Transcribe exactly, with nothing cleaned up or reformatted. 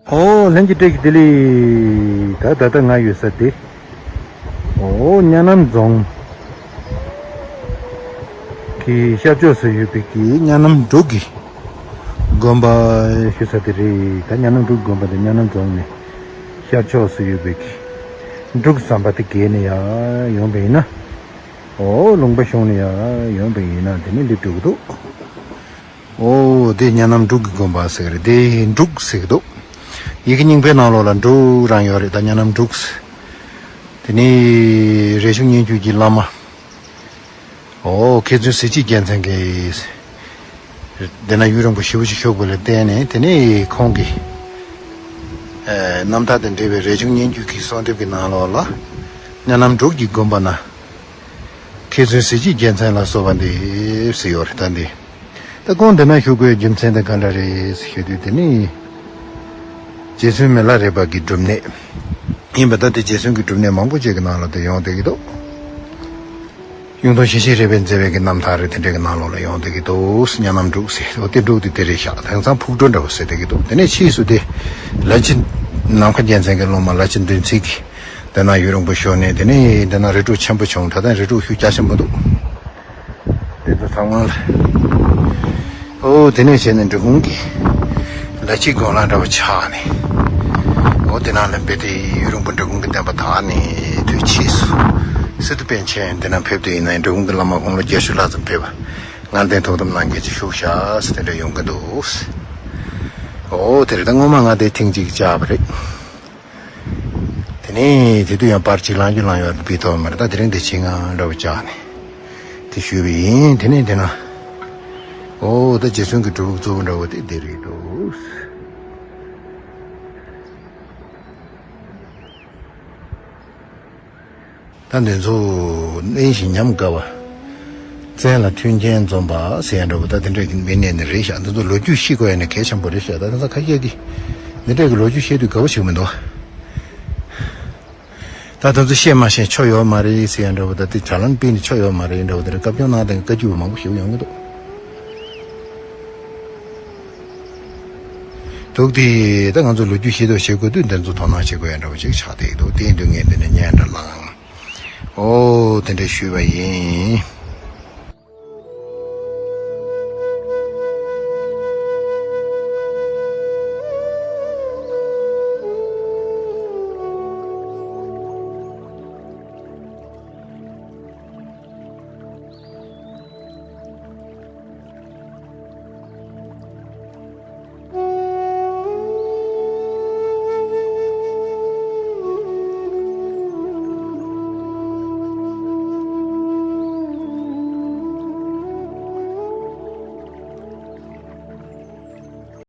ཨོ་ལྷན་རྒྱས་བཀྲ་ཤིས་བདེ་ལེགས། ད་ད་ལྟ་ང་ཡོད་ས་དེ། ཨོ་གཉའ་ནམ་རྫོང་གི་ཤར་ཕྱོགས་སུ་ཡོད་པའི་གི་གཉའ་ནམ་འབྲུག་གི་དགོན་པ་ཞུ་ས་དེ་རེད། ད་གཉའ་ནམ་འབྲུག་དགོན་པ་དེ་གཉའ་ནམ་རྫོང་ནས་ཤར་ཕྱོགས་སུ་ཡོད་པའི་གི་འབྲུག་ཟམ་པ་དེ་བརྒལ་ནས་ཡར་ཡོང་པ་ཡིན་ན། ཨོ་ལུང་པ་གཞུང་ནས་ཡར་ཡོང་པ་ཡིན་ན་དེ་ནས་སླེབས་འགྲོ་གི་འདུག་ཨོ་དེ་གཉའ་ནམ་འབྲུག་གི་དགོན་པ་ཟེར་གི་རེད། དེ་འབྲུག་ཟེར་གི་འདུག་ཡི་གེ་རྙིང་པའི་ནང་ལོགས་ལ་འབྲུག་རང་ཡོད་རེད། ད་གཉའ་ནམ་འབྲུག་ཟེར། དེ་ནས་རས་ཆུང་སྙན་བརྒྱུད་ཀྱི་བླ་མ། ཨོ་མཁས་བཙུན་གཟི་བརྗིད་རྒྱལ་མཚན་གྱིས་དེ་ན་ཡུན་རིང་པོ་ཞེ་པོ་ཅིག་བཞུགས་པ་ལ་བརྟེན་ནས། དེ་ནས་ཁོང་གི་ཨེ་རྣམ་ཐར་དང་འབྲེལ་བའི་རས་ཆུང་སྙན་བརྒྱུད་ཀྱི་གསོལ་འདེབས་ཀྱི་ནང་ལོགས་ལ་གཉའ་ནམ་འབྲུག་གི་དགོན་པ་ན་མཁས་བཙུན་གཟི་བརྗིད་རྒྱལ་མཚན་ལ་གསོལ་བ་འདེབས་ཟེར་ཡོད་རེད། ད་འདི། ད་ཁོང་འདི་ན་བཞུགས་དགོས་རྒྱུ་མཚན་དེ་ག་འདྲ་རེད་ཞུ་དུས། དེ་ནི་རྗེ་བཙུན་མི་ལ་རས་པ་གི་སྒྲུབ་གནས་ཡིན་པ། ད་དེ་རྗེ་བཙུན་གྱི་སྒྲུབ་གནས་མང་པོ་ཅིག་གི་ནང་ལ་དེ་ཡོང་བསྡད་ཀྱི་འདུག་གཡུང་དྲུང་ཞེ་བཞི་རས་པས་མཛད་པའི་གི་རྣམ་ཐར་རེད། དེ་འདྲའི་གི་ནང་ལོགས་ལ་ཡོང་བསྡད་ཀྱི་འདུག་གཉའ་ནམ་འབྲུག་ཟེར། འོ་དེ་འབྲུག་དེ་དེ་རེད་ཤག་དེང་སང་ཕུག་འབྲུག་འདྲ་བོ་ཟེར་བསྡད་ཀྱི་འདུག་དེ་ནས་ཕྱིས་སུ་དེ་ལ་ཕྱི་ནམ་མཁའ་རྒྱལ་མཚན་གྱི་སློབ་མ་ལ་ཕྱི་འདུལ་འཚེ་གིས་དེ་ན་ཡུན་རིང་པོ་བཞུགས་ནས། དེ་ནས་དེ་ན་རི་འབྲུག་ཆེན་པོ་བྱུང་། ད་ལྟ་རི་འབྲུག་ཤུགས་རྒྱ་ཆེན་པོ་འདུག་དེ་ཚོ་ཚང་མ་ལ། ཨོ་དེ་ནས་བྱས་ནས་འབྲི་གུང་གི་ལ་ཕྱི་དགོན་ལམ་འདྲ་བོ་ཆགས་ནས། ཨོ་དེ་ནང་ལ་འབད་དེ་ཡུན་རིང་པོ་འབྲི་གུང་གི་བསྟན་པ་དར་ནས། དུས་ཕྱིས་སུ་སི་ཏུ་པཎ་ཆེན་དེ་ན་ཕེབས་དུས་ཡིན་ན་འབྲི་གུང་གི་བླ་མ་དགུང་ལོ་བརྒྱད་ཅུ་ལྷག་ཙམ་ཕེབས་པ། ལྔ་ལྡན་ཐུགས་དམ་གནང་མཁན་ཅིག་བཞུགས་ཤག་ཟེར་དེ་འདྲ་ཡོང་གི་འདུག་ཨོ་དེ་རེད། ད་སྔོན་མ་ང་དེ་ཐེངས་གཅིག་བཅར་བ་རེད། དེ་ནས་དེ་དུས་ཡང་པར་གཅིག་ལང་རྒྱུ་ལང་ཡོད་པའི་ཐོག་མར། ད་དེ་རིང་དེ་ཆེད་མངགས་འདྲ་བོ་བཅར་ནས་དེ་ཞུས་པ་ཡིན། དེ་ནས་དེ་ན་ཨོ་ད་རྗེ་བཙུན་གྱི་སྒྲུབ་ཕུག་གཙོ་བོ་འདྲ་བོ་དེ་དེ་རེད་འདུག་ད་འདི་ཚོ་གླེང་ཞིང་ཉམས་དགའ་བ། བཙན་ལ་མཐུན་རྐྱེན་འཛོམས་པ་ཟེར་ཡ་འདྲ་བོ། ད་དེ་འདྲ་གི་མི་གནས་ནི་རེད་ཤག་འདི་ཚོ་ལོ་རྒྱུས་ཤེས་དགོས་ཡ་ནི་གལ་ཆེན་པོ་རེད་ཤག་ད་དེ་ཚོ་ཁ་ཤས་ཀྱིས་འདི་འདྲ་གི་ལོ་རྒྱུས་བཤད་དུས་དགའ་བོ་ཞིག་མི་འདུག་ད་དེ་ཚོ་བཤད་མ་ཤེས་ཆོ་ཡོད་མ་རེད་ཟེར་ཡ་འདྲ་བོ། ད་དེ་དྲ་ལམ་སྤེལ་ནི་ཆོ་ཡོད་མ་རེད་འདྲ་བོ། དེ་འདྲ་བཀའ་བཀྱོན་གནང་སྟངས་བཀའ་བཀྱོན་མང་པོ་ཞིག་ཡོང་གི་འདུག་འདུག་དེ་ད་ང་ཚོ་ལོ་རྒྱུས་ཤེས་རྟོགས་བྱེད་དགོས་དུས་འདི་ཚོ་དོ་སྣང་བྱེད་དགོས་ཡ་འདྲ་བོ་ཅིག་ཆགས་བསྡད་འདུག་དེ་ཡིན་དུས་ངས་འདི་ནས་སྙན་སྒྲོན་བསླངས། ཨོ་དེ་འདྲ་ཞུས་པ་ཡིན།